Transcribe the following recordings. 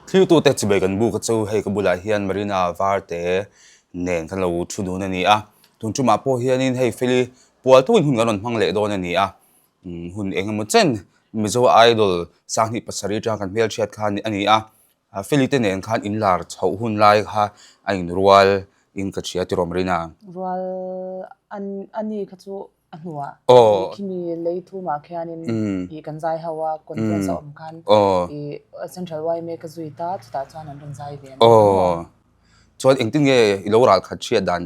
Thiltute chibai kan buk a chu hei ka bulah hian Marina Varte nen kan lo thu dun a ni a. Tun tumah pawh hianin hei Feli pual tawkin hun kan rawn hmang leh dawn a ni a. Hun eng emaw chen Mizo Idol sanghnih pasarih atanga kan hmelhriat kha a ni a. Feli te nen khan inlar chhoh hun lai kha a inrual in ka hria tiraw Marina? Rual a ni kha chu a hnuah ih khimi lei thumah khianin ih kan zai ho a, conference a awm khan ih Central yma ka zui ta, chutah chuan an rawn zai ve a ni maw? Chuan engtin nge i lo ral khat hriat dan?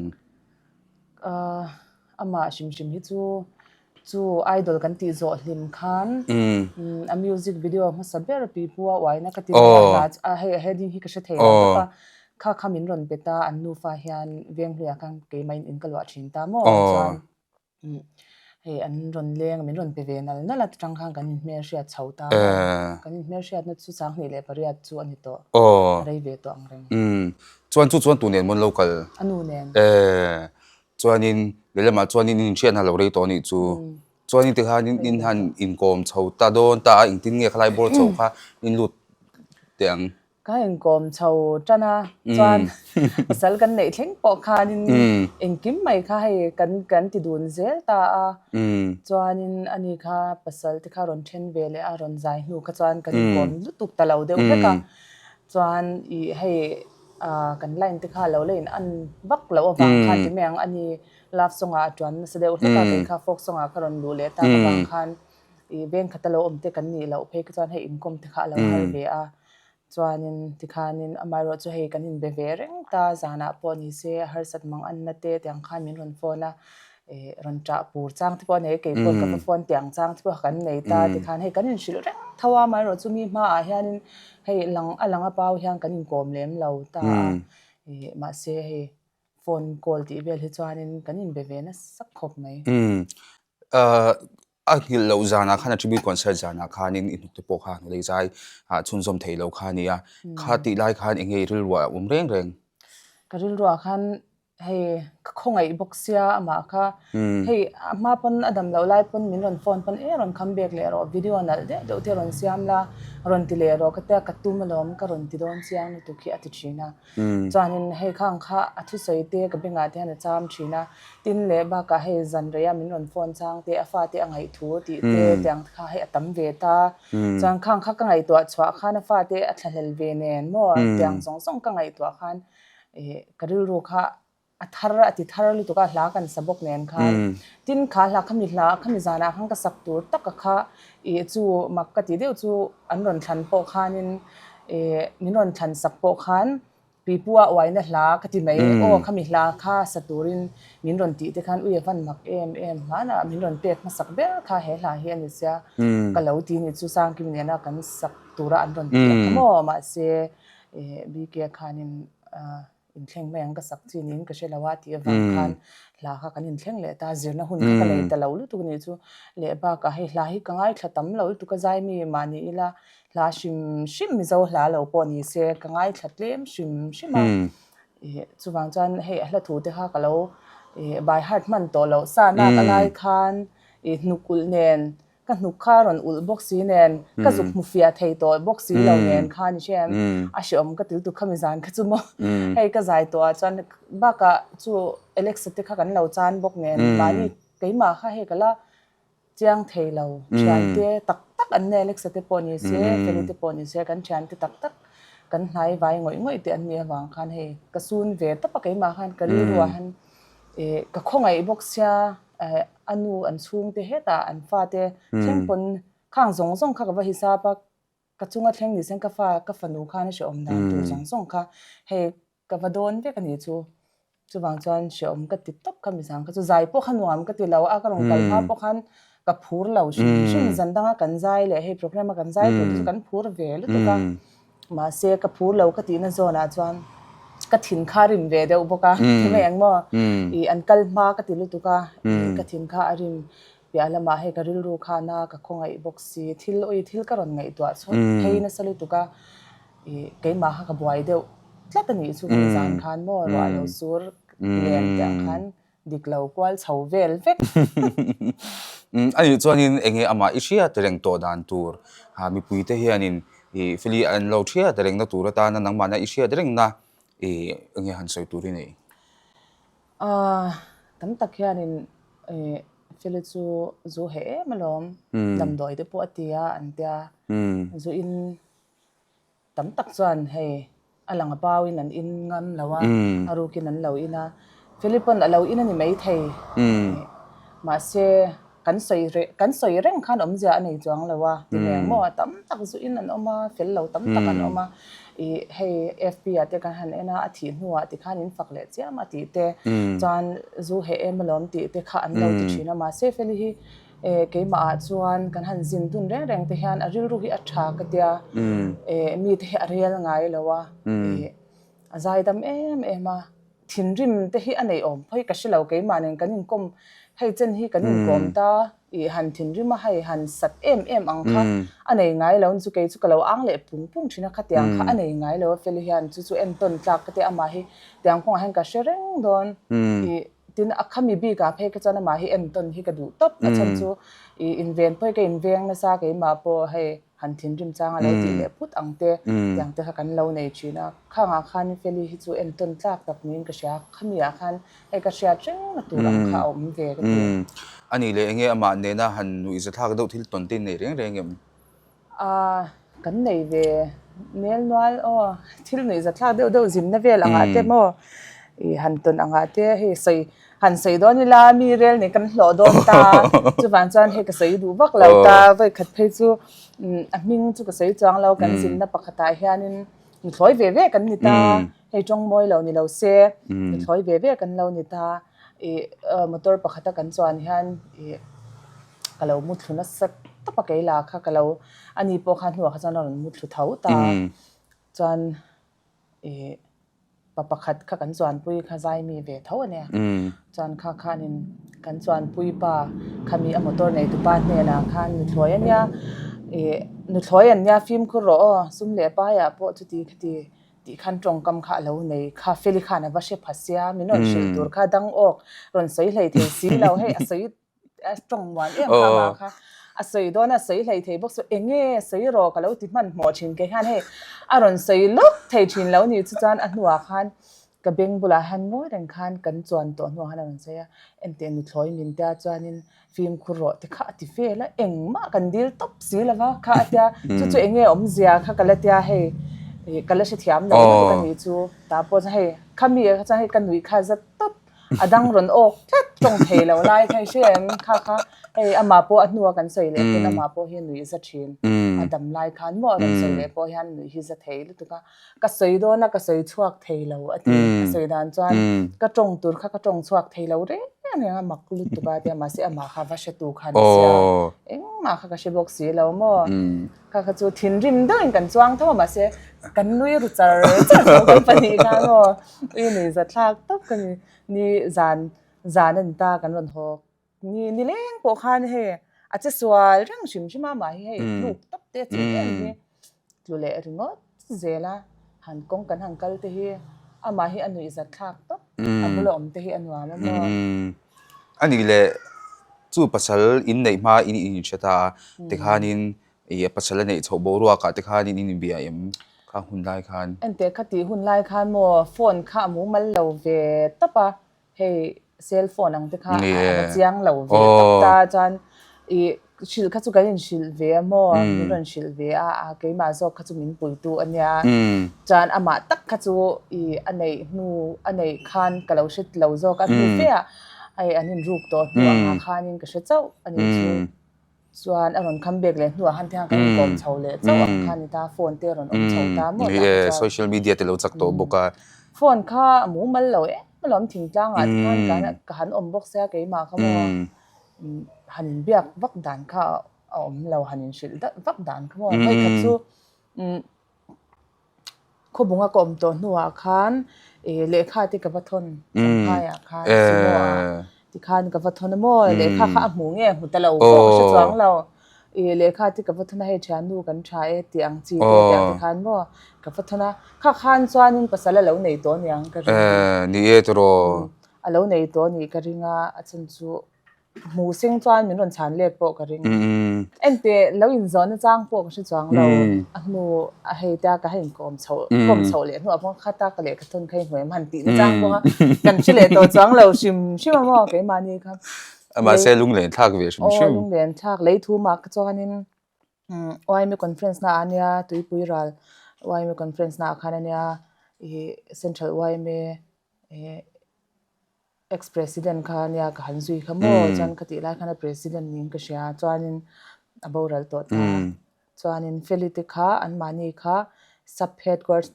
Amah hrim hrim hi chu chu idol kan tih zawh hlim khan a music video hmasa ber Pipua uaina ka ti mai a hla chu hei a heading hi ka hre thei lo tawp a, Kha kha min rawn bet a, an nufa hian Venghluiah khan keimahin in ka luah thin ta maw? Chuan hei an rawn leng a, min rawn pe ve nal nal a, tang khan kan inhmelhriat chho ta maw? Kan inhmelhriatna chu 2008 chu a ni tawh, a rei ve tawh ang reng. Chuan chu chuan tu nen mawn lo kal? A nu nen. Chuanin lehlamah chuanin in inhriatna lo rei tawh a nih chu. Chuanin tikhan in han inkawm chho ta dawn ta a, engtin nge khalai bawr chho kha in lut teh ang? Ka inkawm chho tan a, chuan pasal kan neih thleng pawh khanin engkim mai kha hei kan kan ti dun zel ta a, chuanin ani kha pasal te kha rawn then ve leh a, rawn zai hnu kha chuan kan inkawm lutuk ta lo deuh vek a, chuan ih hei ah kan line te kha lo la in an vak loh avang khan ti mai ang, ani love song ah a tuan nasa deuh hlek a, kei kha folk song ah ka rawn luh leh tak avang khan ih veng khata lo awm te kan nih loh phei kha chuan hei inkawm te kha a lo har ve a, chuanin tikhanin amaherawh chu hei kan inbe ve reng ta, zanah pawh ni se a harsat mang anna te tiang khan min rawn phone a, ih rawn ṭah pur chang te pawh a nei a, kei pawh ka va phone tiang chang te pawh kan nei ta tikhan hei kan inhrilh reng tho a, amaherawh chu mi hmaah hianin hei lang a lang a pau hian kan inkawm lem lo ta a, ih mahse hei phone call tih vel hi chuanin kan inbe ve nasa khawp mai. A nghilh loh zanah khan a tribute concert zanah khanin i hnukte pawh kha hnulei zai ah chhunzawm thei lo kha a ni a, kha tih lai khan eng nge i rilruah a awm reng reng? Ka rilruah khan hei ka khawngaih bawk sia amah kha hei a hma pawn a dam loh lai pawn min rawn phone pawn e rawn kham bek leh rawh video nalh deuh deuh te rawn siam la rawn ti leh rawh ka tia ka tum alawm ka rawn ti dawn chiang lutuk hi a ti thin a. Chuanin hei khang kha a thusawi te ka bengah te hian a cham thin a, tin leh bakah hei zan reia min rawn phone chang te a fate a ngaihthu tih te tiang te kha hei a tam ve ta. Chuan khang kha ka ngaihtuah chhuah khan a fate a thlahlel ve nen maw tiang zawng zawng ka ngaihtuah khan ih ka rilru kha a thar a ti thar lutuk a hla kan sa bawk nen khan tin kha hla khami hla khami zanah khan ka sak tur taka kha ih chu mak ka ti deuh chu an rawn thlan pawh khanin ih min rawn thlan sak pawh khan Pipua uaina hla ka ti mai aw khami hla kha sa turin min rawn tih te khan ui a van mak em em hmanah min rawn pek hmasak ber kha he hla hi a ni sia ka lo ti ni chu Sangkimi nena kan sak tura an rawn ti a kha maw mahse ih BK khanin ah Inthleng mai ang ka sak chi niin ka hre lo a tih avang khan hla kha kan inthleng leh ta, zirna hun kha ka nei ta lo lutuk a nih chu. Leh bakah hei hla hi ka ngaithla tam lo lutuk a, zaimi mah ni ila hla hrim hrim Mizo hla lo pawh ni se ka ngaithla tlem hrim hrim a. Ih chuvang chuan hei a hla thu te kha ka lo ih by heart hman tawh loh sa nak a lai khan ih hnuk ulh nen Ka hnuk kha a rawn ulh bawk si nen, ka zuk hmu fiah thei tawh bawk si lo nen khan i hre em? A hreawm ka ti lutuk khami zan kha chu maw. Hei ka zai tawh ah chuan bakah chu Alexa te kha kan lo chan bawk nen mahni keimah kha hei ka la chiang thei lo. Thiante tak tak an nia Alexa te pawh ni se, Feli te pawh ni se kan thiante tak tak kan hnai vai ngawih ngawih te an nih avang khan hei ka sun ve tawp a keimah khan ka rilruah hian ih ka khawngaih bawk sia eh a nu an chhungte hetah an fate thleng pawn khang zawng zawng kha ka va hisap a, ka chunga thleng ni sen ka fa ka fanu khan a hrehawm dan tur zawng zawng kha hei ka va dawn vek a ni chu. Chuvang chuan hrehawm ka ti tawp kha mizang kha chu zai pawh kha nuam ka ti lo a, ka rawn kal hma pawh khan ka phur lo hrim hrim zan danga kan zai leh hei programme a kan zai tur te chu kan phur ve lutuk a. Mahse ka phur lo ka tihna zawnah chuan ka thin kha a rim ve deuh bawk a, ti mai ang maw? Ih an kal hma ka ti lutuk a, ih ka thin kha a rim piah lamah hei ka rilru khan a ka khawngaih bawk si, thil awi thil ka rawn ngaihtuah chhuak phei nasa lutuk a, ih keimah kha ka buai deuh tlat a nih chu ka zan khan maw ruah lo sur len teh ang khan Dik lo kual chho vel vek. Anih chuanin eng nge amah i hriat reng tawh dan tur mipuite hianin I Feli an lo hriat rengna tur atana nangmahna i hriat rengna i enge han sawi tur i nei? Aaa tam tak hianin i Feli chu zu heh em alawm, damdawi te pawh a ti a an tia, zu in tam tak chuan hei a lang a pauin an in ngam lo a, a rukin an lo in a, Feli pawn a lo in a ni maithei mahse kan sawi reh kan sawi reng khan awmzia a nei chuang lo a ti reng maw tam tak zu in an awm a fel lo tam tak an awm a ih hei FB ah te kan han en a a thih hnuah tikhan in fak leh chiam a tih te chuan zu heh em alawm tih te kha an lo ti thin a mahse Feli hi eh keimah ah chuan kan han zin dun reng reng te hian a rilru hi a tha ka tia eh mite hi a rel ngai lo a ih a zaidam em em a. Thinrim te hi a neih awm pawh hi ka hre lo, keimah nen kan inkawm hei chen hi kan inkawm ta ih han thinrim a hei han sat em em ang kha a nei ngai lo chu kei chu ka lo ang leh pung pung thin a khatiang kha a nei ngai lo a Feli hian chu chu entawn tlak ka tia amah hi tiang kawngah hian ka hre reng dawn ih tin a khami bikah phei kha chuan amah hi entawn hi ka duh tawp a chhan chu ih inven pawh hi ka inveng nasa keimah pawh hei han thinrim chang a lo tih leh phut ang te tiang te kha kan lo nei thin a, khangah khan Feli hi chu entawn tlak tak niin ka hria, khami ah khan hei ka hriat reng na tur ang kha a awm ve ka ti. A nih leh enge amah nena han nuihza thlak deuh thil tawn te in nei reng reng em? Aaa kan nei ve nel nual aw, thil nuihza thlak deuh deuh zimna vel angah te maw ih han tawn angah te hei sawi Han sawi dawn ila mi rel nih kan hlawh dawn ta, chuvang chuan hei ka sawi duh vak lo ta, vawikhat phei chu a hming chu ka sawi chuang lo, kan zinna pakhatah hianin nuthlawi ve ve kan ni ta, hei tawng mawi lo ni lo se, nuthlawi ve ve kan lo ni ta, ih motor pakhata kan chuan hian ih ka lo muthlu nasa tawp a keila kha ka lo, ani pawh kha hnuah kha chuan a rawn muthlu tho ta, chuan ih. Pa pakhat kha kan chuanpui kha zaimi ve tho a nia. Chuan kha khanin kan chuanpui pa khami a motor neitu pa hnenah khan nuthlawi a nia, ih nuthlawi an nia fimkhur rawh aw, sum leh paiah pawh chuti khati tih khan tawngkam kha a lo nei kha Feli khan a va hre pha sia, min rawn hrilh tur kha dang awk rawn sawi hlei thei si lo hei a sawi a tawng muan em kha mah kha a sawi dawn a sawi hlei thei bawk chu eng nge sawi rawh ka lo ti hmanhmawh thin kei hian hei a rawn sawi lawk thei thin lo ni chu chuan a hnuah khan ka beng bulah hian ngawi reng khan kan chuan tawh hnuah khan a rawn sawi a enteh nuthlawi min tia chuanin fimkhur rawh ti kha a ti vel a engmah kan dil tawp si lova kha a tia chu chu eng nge awmzia kha ka la tia hei ih ka la hrethiam lo lutuk a nih chu tah pawh chuan hei khami ah kha chuan hei ka nuih kha za tawp. A dang rawn awk tlat tawng thei lo lai kha i hria em? Kha kha hei amah pawh a hnua kan sawi leh pawn amah pawh hi nuih za thin. A dam lai khan maw a rawn sawi leh pawh hian nuih hi za thei lutuk a. Ka sawi dawn a ka sawi chhuak thei lo a ti. A sawi dan chuan ka tawng tur kha ka tawng chhuak thei lo reng reng a mak lutuk a tia mahse amah kha va hretu khan a sia. Engmah kha ka hre bawk si lo maw? Kha kha chu thinrim deuhin kan chuang tho a mahse kan nui ru char char tho kan pahnih khan aw ui nui za thlak tawp ka ni ni zan zan a ni ta kan rawn haw ni ni leng pawh khan hei a che sual reng hrim hrim a mah hi hei tluk tawp te a chei em hi tlu leh ringawt zel a han kawng kan han kal te hi amah hi a nuih zat thlak tawp a bula awm te hi a nuam a maw. A nih leh chu pasal in neih hma in inhre ta a, tikhanin ih pasal a neih chhoh boruakah te khanin in inbia em kha hun lai khan? Enteh kha tih hun lai khan maw phone kha a mumal lo ve tawp a, hei cell phone ang te kha a va chiang lo ve tawp ta chuan ih hrilh kha chu kan inhrilh ve a maw min rawn hrilh ve a, a keimah zawk kha chu min puitu a nia chuan amah tak kha chu ih a neih hnu a neih khan ka lo hre lo zawk a hnu fe ah hei an inruk tawh hnu angah khanin ka hre chauh a nih chu chuan a rawn come back leh hnuah khan tiang kan inkawm chho leh chauh ang kha a ni ta phone te a rawn awm chho ta maw tah kha chuan social media te lo chak tawh bawk a phone kha a mumal lo em alawm thingtlangah te khan ka han awm bawk sia keimah kha maw han inbiak vak dan kha a awm lo han inhrilh vak dan kha maw vawikhat chu khawbunga ka awm tawh hnuah khan ih lehkha te ka va thawn Champhaiah khan sumo ah tikhan ka va thawn a maw lehkha kha a hmu nge hmu ta lo pawh ka hre chuang lo ih lehkha te ka va thawn a hei thiannu kan tha e tih ang chi te tih ang te khan maw ka va thawn a kha khan chuanin pasal a lo nei tawh aniang ka ring ni e tiraw a lo nei tawh anih ka ring a a chhan chu. Hmu seng chuan min rawn chhan let pawh ka ring. Enteh lo inzawhna chang pawh ka hre chuang lo. A hnu a hei te a ka hei inkawm chhoh kawm chhoh leh hnuah pawh khata ka lehkha thawn kha i hmu em han tihna chang pawh a kan hre leh tawh chuang lo hrim hrim a maw keimahni kha. Mahse lunglen thlak ve hrim hrim. Aw lunglen thlak lei thu mah ka chuanin YMA conference na ah ania tuipui ral YMA conference na ah khan ania ih central YMA ih Ex president kha nia ka han zui kha maw chuan ka tih lai khan a president niin ka hria chuanin a boral tawh ta chuanin Feli te kha anmahni kha sub headquarters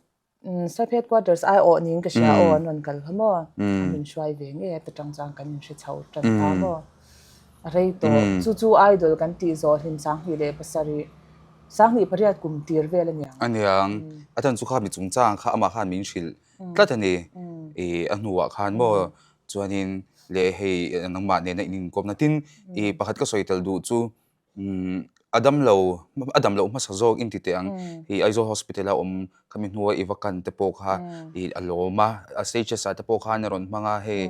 sub headquarters ai awh niin ka hria aw an rawn kal kha maw an min hruai ve ngei a ta tang chuan kan inhre chho tan ta maw a rei tawh chu chu idol kan tih zawh hlim 2007 2008 kum tir vel a niang. A niang a chan chu kha mi chungchang kha amah khan min hrilh tlat a ni. Ih a hnuah khan maw chuanin leh hei nangmah nena in inkawmna tin ih pakhat ka sawi tel duh chu umm a dam lo a dam loh hmasa zawk in ti teh ang ih Aizawl hospital a awm khami hnua i va kan te pawh kha ih a lawm a a stages ah te pawh khan a rawn hmang a hei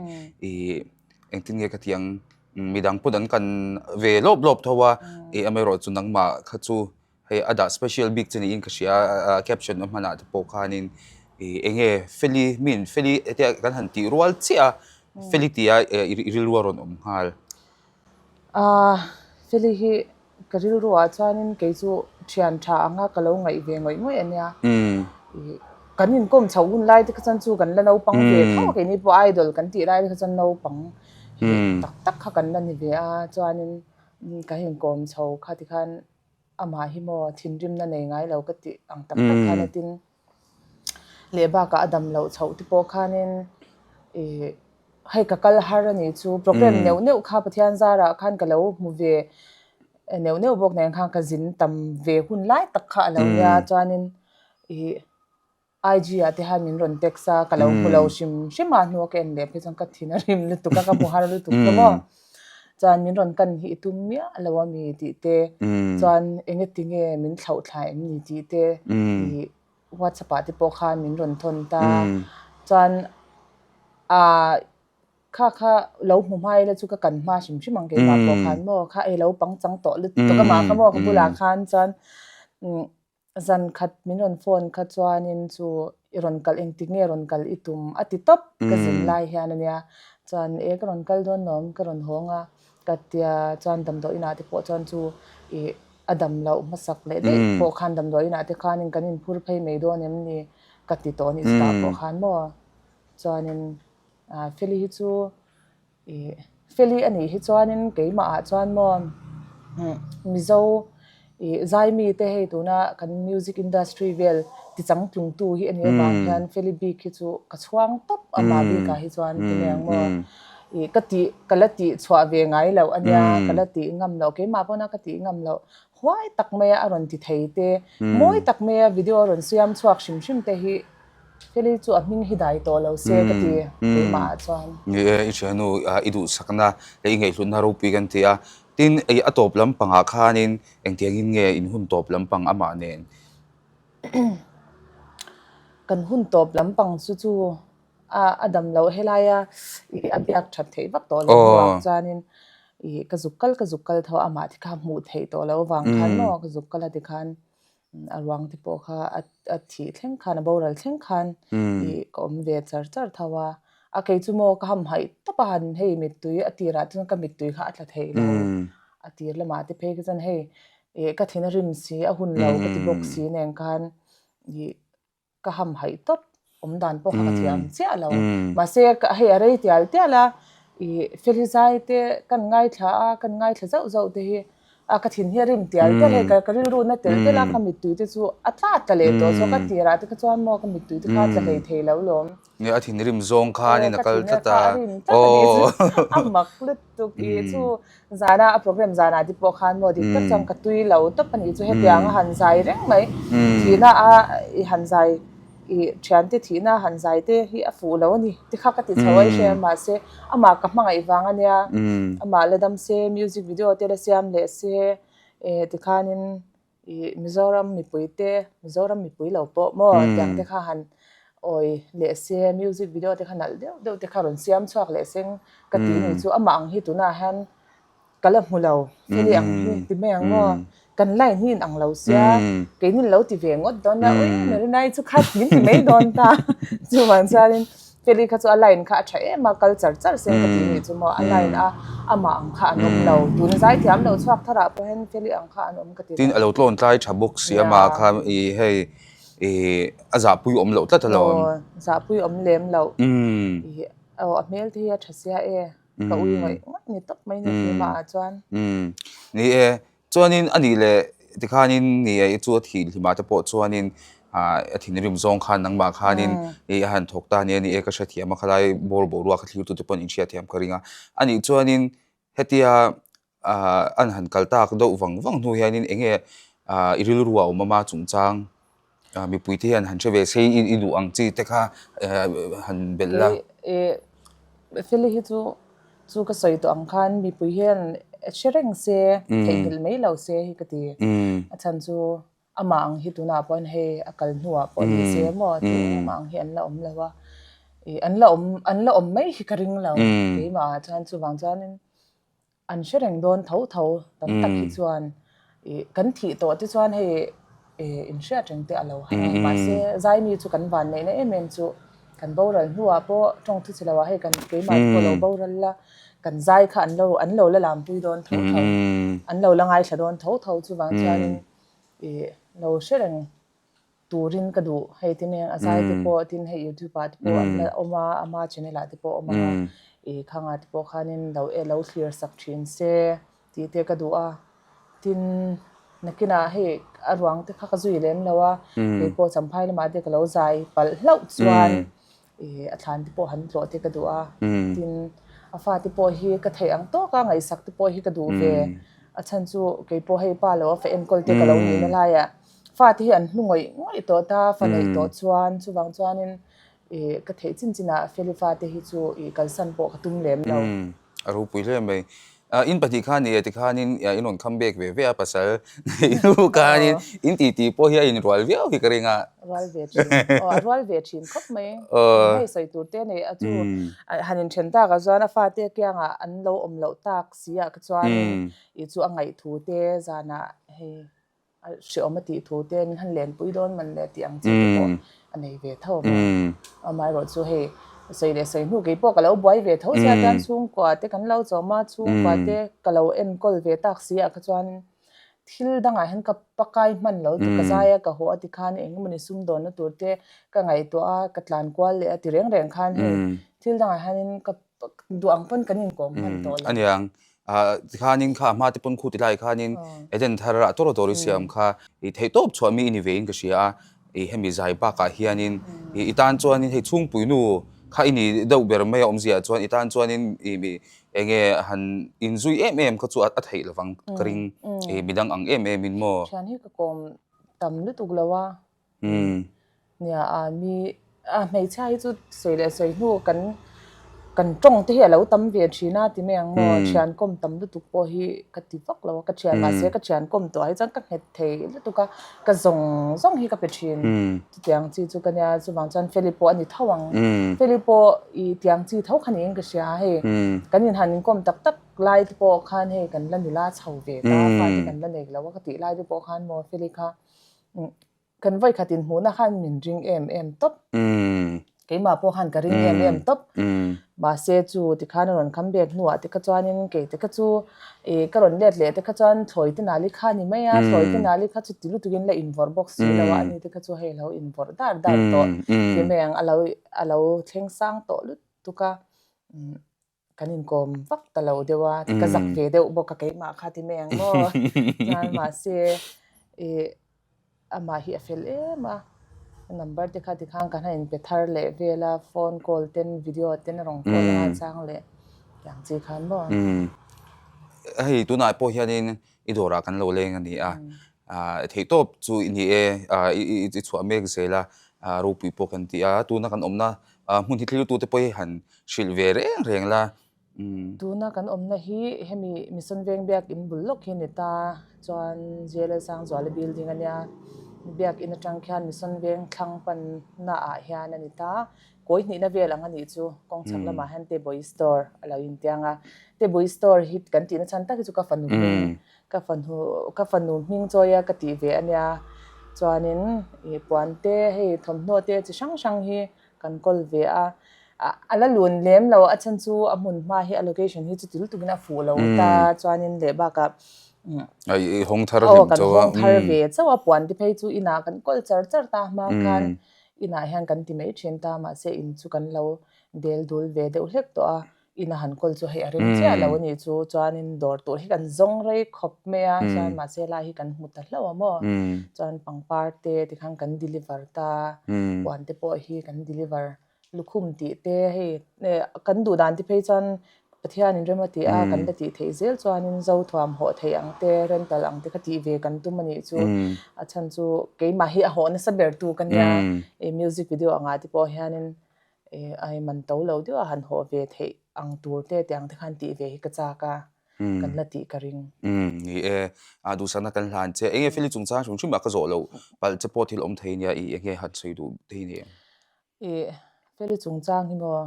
ih engtin nge ka tih ang midang pawn an kan ve lawp lawp tho a ih amaherawhchu nangmah kha chu Hei a dah special bik che niin ka hria a caption a hmanah te pawh khanin ih eng nge Feli min Feli hetia kan han tih rual chiah a Feli tia i rilru a rawn awm nghal. Aaa Feli hi ka rilruah chuanin kei chu thian tha anga ka lo ngaih ve ngawih ngawih a nia. Ih kan inkawm chhoh hun lai te kha chuan chu kan la naupang ve tho a keini pawh idol kan tih lai te kha chuan naupang tak tak kha kan la ni ve a chuanin kan inkawm chho kha tikhan Amah hi maw thinrimna nei ngai lo ka tih ang tak tak khan a tin leh bakah a dam loh chhoh te pawh khanin ih hei ka kal har a nih chu program neuh neuh kha Pathian zarah khan ka lo hmu ve neuh neuh bawk nen khan ka zin tam ve hun lai tak kha a lo nia chuanin ih IG ah te hian min rawn text a, ka lo hmu lo hrim hrim a, hnua ka en leh phei chuan ka thin a rim lutuk a, ka hmu har lutuk ta maw. Chuan min rawn kan hi i tum miah lo a mi tih te, chuan engati nge min thlauh thla em ni tih te ih WhatsApp ah te pawh khan min rawn thawn ta. Chuan ah kha kha lo hmu hma ila chu ka kan hma hrim hrim ang keimah pawh khan maw, kha ei lo pangchang tawh lutuk a mah kha maw ka bulah khan chuan Zan khat min rawn phone kha chuanin chu i rawn kal engtik nge rawn kal i tum a ti tawp ka zin lai hian ania chuan e ka rawn kal dawn lawm ka rawn hawng a ka tia chuan damdawi inah te pawh chuan chu ih a dam loh hmasak leh daih pawh khan damdawi inah te khanin kan inphur phei mai dawn em ni ka ti tawh a nih chutah pawh khan maw chuanin Feli hi chu Ih Feli a nih hi chuanin keimah ah chuan maw Mizo ih zaimi te hei tuna kan music industry vel ti changtlung tu hi a nih avang hian Feli bik hi chu ka chhuang tawp amah bikah hi chuan ti mai ang maw ih ka tih ka la tih chhuah ve ngai loh a nia ka la tih ngam loh keimah pawna ka tih ngam loh huai tak maia a rawn ti thei te mawi tak maia video a rawn siam chhuak hrim hrim te hi Feli chu a hming hi dai tawh lo se ka ti keimah ah chuan. Ni e, i thiannu i duhsakna leh i ngaihhlutna ropui kan ti a. Tin, i a tawp lampangah khanin engtiangin nge in hun tawp lampang amah nen? Kan hun tawp lampang chu chu a a dam loh helaia i a biak that theih vak tawh lo hnuah chuanin i ka zuk kal ka zuk kal tho a amah te kha hmuh theih tawh loh avang khan maw ka zuk kal a tikhan A ruang te pawh kha a thih thleng khan a boral thleng khan ih ka awm ve char char tho a. A kei chu maw ka hamhaih tawp a han hei mittui a tirah chuan ka mittui kha a tla thei lo. A tir lamah te phei kha chuan hei ih ka thin a rim si a hun lo ka ti bawk si nen khan ih Ka hamhaih tawp, awm dan pawh kha ka thiam chiah lo. Mahse, hei a rei tial tial a, ih Feli zai te kan ngaithla a, kan ngaithla zauh zauh te hi a ka thin hi a rim tial tial hei ka rilru na tel tel a, ka mittui te chu a tla tla leh tawh zawk a, tirah te kha chuan maw ka mittui te kha a tla hlei thei lo lawm. Nge a thinrim zawng khanin a kal tlat a. Aw ka thin kha a rim tlat a nih chu, a mak lutuk ih chu Zana a program zanah te pawh khan maw dik tak chuan ka tui lo tawp a nih chu hetiang a han zai reng mai thihna a i han zai i thiante thihna a han zai te hi a fuh lo a ni ti kha ka ti chho a i hria mahse amah ka hmangaih vang a nia amah la dam se music video te la siam leh se eh tikhanin Ih Mizoram mipui te, Mizoram mipui lo pawh maw tiang te kha han awi leh se, music video te kha nalh deuh deuh te kha rawn siam chhuak leh seng ka tih ni chu amah ang hi tunah hian Ka la hmu lo, Feli ang hi ti mai ang maw? Kan line hi in ang lo sia, keini lo ti ve ngawt dawn a, ui Marinai chu kha min ti mai dawn ta. Chuvang chuanin Feli kha chu a line kha a tha em a, kal char char sen ka ti nih chu maw, a line a amah ang kha an awm lo. Tuna zaithiam lo chhuak tharah pawh hian Feli ang kha an awm ka ti lo. Tin, a lo tlawn tlai tha bawk si amah kha i hei i a zahpui awm loh tlat alawm. Aw, zahpui awm lem loh. I aw a hmel te hi a tha sia e. Ka ui ngawih ngawih ni tawp mai ni keimah ah chuan. Umm ni e, chuanin a nih leh tikhanin ni e i chu a thih hlimah te pawh chuanin ah a thinrim zawng khan nangmah khanin i a han thawk ta nia ni e ka hrethiam a khalai bawr boruak a thlir tute pawn inhriatthiam ka ring a. A nih chuanin hetia ah an han kal tak deuh vang vang hnu hianin eng nge ah i rilru a awm awm a chungchang mipui te hian han hre ve se i duh ang chi te kha han belh la. Feli hi chu chu ka sawi tawh ang khan mipui hian hre reng se theihnghilh mai lo se hi ka ti. A chhan chu amah ang hi tunah pawhin hei a kal hnuah pawh ni se maw amah ang hi an la awm lo a, an la awm an la awm mai hi ka ring lo keimah ah chuan chuvang chuanin An hre reng dawn tho tho tam tak hi chuan ih kan thih tawh te chuan hei ih inhriat reng te a lo har a, mahse Zaimi chu kan van neihna em em chu kan boral hnuah pawh tawng thu che lo ah hei kan keimah te pawh lo boral la kan zai kha an lo an lo la lampui dawn tho tho an lo la ngaithla dawn tho tho chuvang chuanin ih lo hre reng turin ka duh hei tin eng a zai te pawh tin hei youtube ah te pawh an la awm a ama channel ah te pawh a awm ang a ih khangah te pawh khanin lo e lo thlir sak thin se tih te ka duh a tin nakinah hei a ruang te kha ka zui lem lo a kei pawh champhai lamah te ka lo zai palh hlauh chuan ih a thlan te pawh han tlawh te ka duh a tin a fate pawh hi ka theih ang tawk a ngaihsak te pawh hi ka duh ve a chhan chu kei pawh hei pa lo a fa enkawl te ka lo nihna laiah Fate hi an hlu ngawih ngawih tawh ta, fa neih tawh chuan chuvang chuanin ih ka theih chin chinah Feli fate hi chu ih kalsan pawh ka tum lem lo. Umm a ropui hle mai. In pahnih khan nih tikhanin in rawn come back ve ve a pasal neih hnu khanin in titi pawh hi a inrual viau hi ka ring a. Rual ve thin. Aw a rual ve thin khawp mai. Hei sawi tur te nei a chu han inthen takah chuan a fate kiangah an lo awm loh tak si ah kha chuanin ih chu a ngaih thu te zanah hei A hreawm a tih thu te min han lenpui dawn man le tih ang chi te pawh a nei ve tho a. Amaherawh chu hei sawi leh sawi hnu kei pawh ka lo buai ve tho sia chuan chhungkua te kan lo chawm a, chhungkua te ka lo enkawl ve tak si ah kha chuan thil dangah hian ka pakai hman lo chu ka zai a ka haw a tikhan eng emawni sumdawnna tur te ka ngaihtuah a ka tlan kual leh a ti reng reng khan hei thil dangah hianin ka duh ang pawn kan inkawm hman tawh lo. Aniang Tikhanin kha a hma te pawn khu ti lai khanin Eden thar ah tawr tawr i siam kha i theih tawp chhuah mi i ni ve in ka hria a, i hemi zai bakah hianin i tan chuanin hei chhungpui nu kha i ni deuh ber mai a awmzia chuan i tan chuanin i mi eng nge han inzui em em kha chu a theih lovang ka ring i midang ang em em in maw. Thian hi ka kawm tam lutuk lo a. Nia a mi a hmeichhia hi chu sawi leh sawi hnu kan kan tawng te hi a lo tam ve thin a ti mai ang maw thian kawm tam lutuk pawh hi ka ti vak lo a ka thian mahse ka thian kawm tawh ah hi chuan ka nghet thei lutuk a ka zawng zawng hi ka pe thin chutiang chi chu ka nia chuvang chuan Feli pawh a ni tho ang Feli pawh ih tiang chi tho kha niin ka hria hei kan inhan inkawm tak tak lai te pawh khan hei kan la nula chho ve ta fate kan la nei lo a ka tih lai te pawh khan maw Feli kha Kan vawikhat inhmuhna khan min ring em em tawp. Keimah pawh khan ka ring em em tawp. Mahse chu tikhan a rawn come back hnuah te kha chuanin kei te kha chu ih ka rawn let leh te kha chuan thlawi te nali kha a ni mai a, thlawi te nali kha chu ti lutukin la invawrh bawk si lo a, ani te kha chu hei a lo invawrh dar dar tawh ti mai ang a lo a lo thleng sang tawh lutuk a. Kan inkawm vak ta lo deuh a, ka zak ve deuh bawk a keimah kha ti mai ang maw. Chuan mahse ih amah hi a fel em a, a number te kha tikhan kan han inpe thar leh vel a, phone call ten video ten a rawn call anga chang leh tiang chi khan maw. Hei tunah pawh hianin i dawrah kan lo leng a ni a, theihtawp chu i ni e, i chhuah mek zel a, ropui pawh kan ti a, tuna kan awmna hmun hi thiltute pawh hi han hrilh ve reng reng la. Tuna kan awmna hi hemi Mission Veng Biakin bul lawk hi a ni ta, chuan JLL Sangzuala building a nia. Biakinn atang khian Mission Veng thlang panna ah hian a ni ta. Kawi hnihna vel ang a nih chu kawng chhak lamah hian Tebawii Store a lo intiang a. Tebawii Store hi kan tihna chhan tak hi chu ka fanu hming ka fanu ka fanu hming chawia ka tih ve a nia. Chuanin ih puan te hei thawmhnaw te chi hrang hrang hi kan kawl ve a. A la lun lem lo a chhan chu a hmun hma hi a location hi chu til tukin a fuh lo ta chuanin leh bakah I hawng thar hlim chauh a. Kan hawng thar ve chauh a puan te phei chu inah kan kawl char char ta hma khan inah hian kan ti mai thin ta mahse in chu kan lo del dul ve deuh hlek tawh a ina han kawl chu hei a rem chiah lo a nih chu chuanin dawr tur hi kan zawng rei khawp mai a chuan mahse lai hi kan hmu ta hlauh a maw chuan pangpar te tikhan kan deliver ta puan te pawh hi kan deliver lukhum tih te hei kan duh dan te phei chuan Pathianin rem a tih a kan la tih theih zel chuanin Zothuam hawh theih ang te rental ang te kha tih ve kan tum a nih chu a chhan chu keimah hi a hawh nasa ber tu ka nia music video angah te pawh hianin a man to lo deuh a han hawh ve theih ang tur te tiang te khan tih ve hi ka chak a kan la tih ka ring. Ni e, a duhsakna kan hlan che. Enge Feli chungchang hrim hrim ah ka zawh loh palh che pawh thil awm thei nia i enge han sawi duh thei ni em? I Feli chungchang hi maw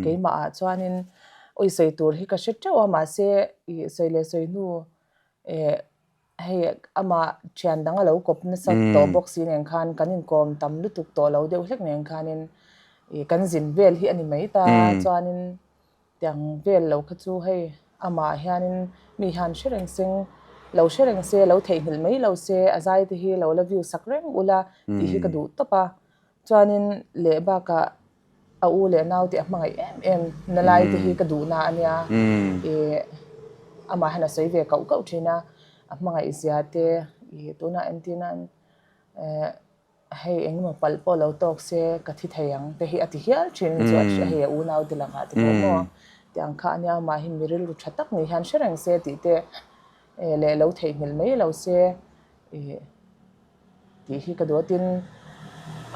keimah ah chuanin awi sawi tur hi ka hre teuh a mahse i sawi leh sawi hnu Hei amah thian dang a lo kawp nasa tawh bawk si nen khan kan inkawm tam lutuk tawh lo deuh hlek nen khanin ih kan zin vel hi a ni mai ta chuanin tiang vel lo kha chu hei amah hianin mi hian hre reng seng lo hre reng se lo theihnghilh mai lo se a zai te hi lo la view sak reng ula tih hi ka duh tawp a chuanin leh bakah A u leh naute a hmangaih em em na lai te hi ka duhna a nia. Ih amah hian a sawi ve kauh kauh thin a, a hmangaih zia te ih tunah entir nan eh hei engemaw palh pawh lo tawk se ka thi thei ang te hi a ti hial thin chu hei a unaute lakah te pawh maw tiang kha a nia amah hi mi rilru tha tak ni hian hre reng se tih te leh lo theihnghilh mai lo se ih. Tih hi ka duh a, tin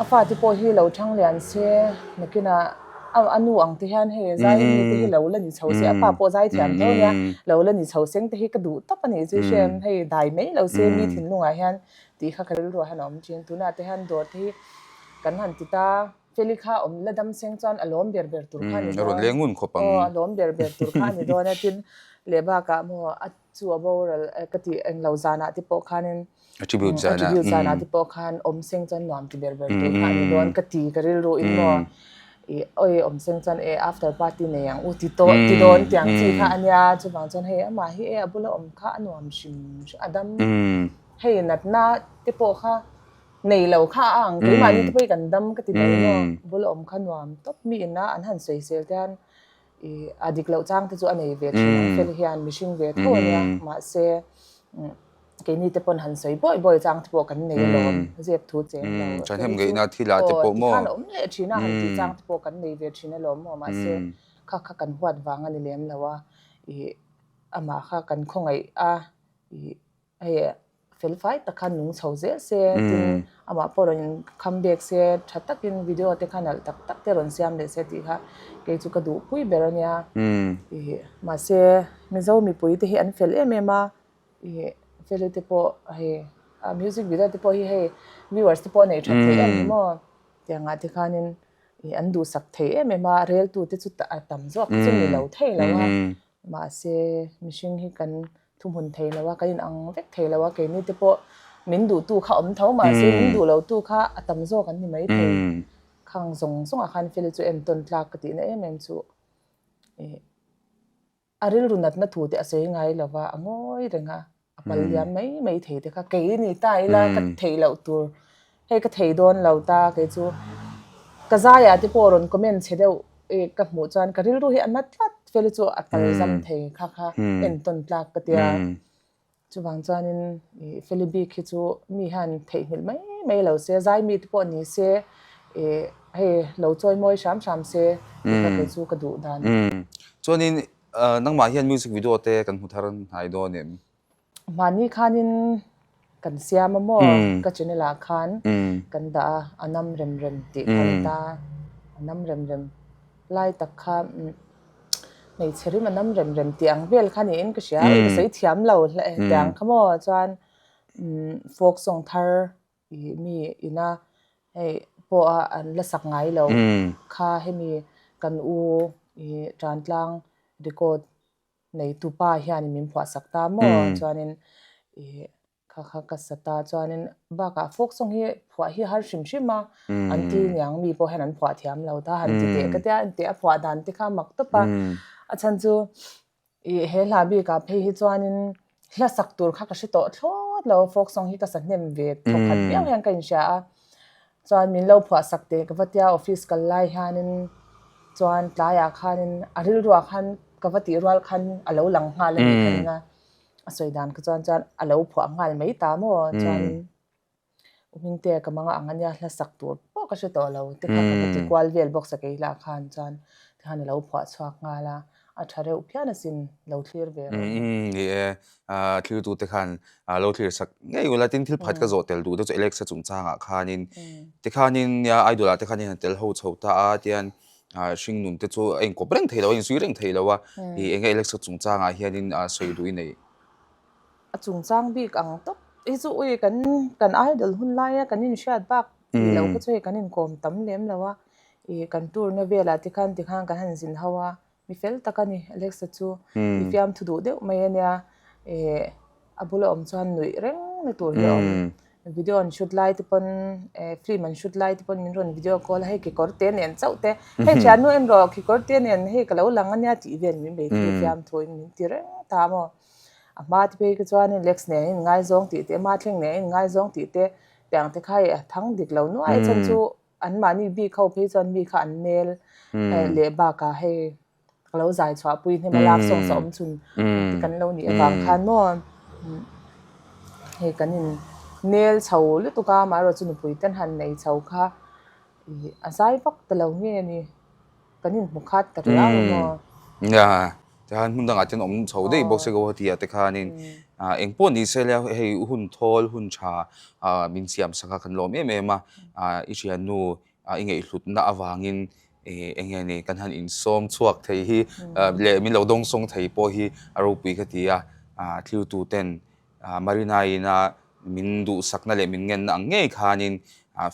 a fate pawh hi lo thang lian se nakinah a nu ang te hian hei zai mi te hi lo la ni chho se a pa pawh zai thiam tho ania lo la ni chho seng te hi ka duh tawp a nih chu i hria em hei dai mai lo se mi thinlungah hian tih kha ka rilruah hian a awm thin tunah te hian dawr te hi kan han ti ta Feli kha awm la dam seng chuan a lawm ber ber tur kha a ni dawn aw a lawm ber ber tur kha a ni dawn a tin leh bakah maw a chu a boral ka tih englo zanah te pawh khanin Attribute zan ah. Attribute zan ah te pawh khan awm seng chuan nuam ti ber ber tur kha a ni dawn ka ti ka rilru in maw ih awi awm seng chuan e after party nei ang u ti tawh ti dawn tiang chi kha a nia chuvang chuan hei amah hi e a bula awm kha a nuam hrim hrim a dam hei natna te pawh kha nei lo kha a ang keimahni te pawh hi kan dam ka ti mai maw bula awm kha nuam tawp mi ina an han sawisel te hian ih a dik loh chang te chu a nei ve thin ang fel hian mihring ve tho a nia mahse Keini te pawn han sawi bawi bawi chang te pawh kan nei alawm, zep thu cheng lo. Thahnem ngaihna thil ah te pawh maw? Aw, tikhan a awm leh thin a, han tih chang te pawh kan nei ve thin alawm maw, mahse kha kha kan huat vang a ni lem lo a, ih amah kha kan khawngaih a, ih hei fel fai tak khan nung chho zel se, tin amah pawh rawn in kham bek se, tha takin video te kha nalh tak tak te rawn siam leh se tih kha kei chu ka duhpui ber a nia, ih mahse Mizo mipui te hi an fel em em a. Ih Feli te pawh hei a music video te pawh hi hei viewers te pawh a nei that thei em hi maw tiangah te khanin ih an duhsak thei em em a reltu te chu a tam zawk chu ni lo thei lo a mahse mihring hi kan thuhmun thei lo a kan inang vek thei lo a keini te pawh min duhtu kha awm tho mahse min duh lo tu kha a tam zawk an ni mai thei khang zawng zawngah khan Feli chu entawn tlak ka tihna em em chu ih. A rilru natna thu te a sawi ngai lo va, a ngawi reng a, a pal liam mai mai thei te kha kei ni ta ila ka theih loh tur, hei ka thei dawn lo ta kei chu ka zaiah te pawh rawn comment chhe deuh ka hmuh chuan ka rilru hi a na tlat fel chu a pal zam thei kha kha entawn tlak ka tia. Chuvang chuanin ih Feli bik hi chu mi hian theihnghilh mai mai lo se, zai mi te pawh ni se ih hei lo chawi mawi hram hram se tih kha kei chu ka duh dan. Chuanin nangmah hian music video te kan hmu thar hnai dawn em? Mahni khanin kan siam a maw ka channel ah khan kan dah a, a nam rem rem tih kha ni ta, a nam rem rem lai tak kha. Hmeichhe rim a nam rem rem tih ang vel kha niin ka hria, ka sawi thiam lo hle tiang kha maw chuan folk song thar Ih mi ina hei pawha an la sak ngai lo kha hemi kan u ih Tantlang record nei tupa hianin min phuah sak ta maw chuanin ih kha kha ka sa ta chuanin bakah folk song hi phuah hi har hrim hrim a an ti niang mi pawh hian an phuah thiam lo ta han ti teh ka tia teh a phuah dan te kha mak tawp a a chhan chu Ih he hla bikah phei hi chuanin hla sak tur kha ka hre tawh thlawt lo, folk song hi ka sa hnem ve thawk khat viau hian ka inhria a, chuan min lo phuah sak teh ka va tia office kal lai hianin chuan tlaiah khanin a rilruah khan ka va tih rual khan a lo lang nghal a nih ka ring a, a sawi dan kha chuan chuan a lo phuah nghal mai ta maw chuanin. U Hmingtea ka manga ang ania hla sak tur pawh ka hre tawh lo te kha ka va ti kual vel bawk sakei lah khan chuan tikhan a lo phuah chhuak nghal a, a tha reuh phian asin lo thlir ve rawh. Umm ni e, thiltute khan lo thlir sak ngei ula tin thil pakhat ka zawh tel duh te chu Alexa chungchangah khanin tikhanin nia idol ah te khanin han tel ho chho ta a tian hringnun te chu a inkawp reng thei lo a inzui reng thei lo a, ih enge Alexa chungchangah hianin sawi duh i nei. A chungchang bik ang tawp hi chu ui kan kan idol hun laia kan inhriat bak tih loh kha chu hei kan inkawm tam lem lo a, ih kan tour na velah te khan tikhan kan han zin ho a, mi fel tak a ni Alexa chu i fiamthu duh deuh mai a nia, ih a bula awm chuan nuih reng na tur hi a awm. Video an shoot lai te pawn eh film an shoot lai te pawn min rawn video call a hei kekawr te nen chauh te hei thiannu en rawh kekawr te nen hei ka lo lang ania tih vel min bei thei fiamthu in min ti reng ta maw a hma te phei kha chuan Lex nen in ngaizawng tih te hma thleng nen in ngaizawng tih te tiang te kha a thang dik lo nuai chhan chu an mahni bik ho phei chuan mi kha an nel leh bakah hei Ka lo zai chhuah pui hnem a lak sawng sa awm chhun te kan lo nih avang khan maw hei kan in nel chho lutuk a amaherawh chu nupui ten han nei chho kha ih a zai vak ta lo nge ni kan in hmu khat ta riau a maw. Nia tikhan hmun dangah ten awm chho daih bawk se Guwahati ah te khanin eng pawh ni se la hei hun thawl hun tha min siam sak a kan lawm em em a i thiannu i ngaihhlutna avangin eng nge ni kan han insawm chhuak thei hi leh min lo dawngsawng thei pawh hi a ropui ka ti a, thiltuten Marina-ina min duhsakna leh min ngenna ang ngei khanin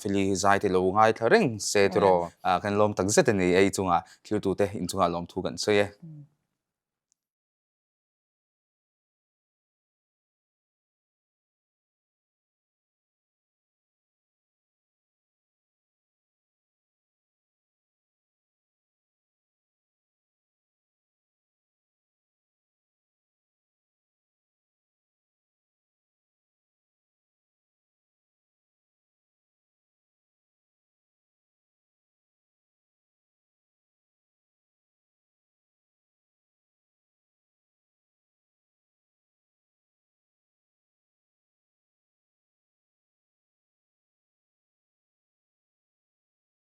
Feli hi zai te lo ngaithla reng se tiraw. Kan lawm tak zet a ni e i chungah thiltute inchungah lawmthu kan sawi e.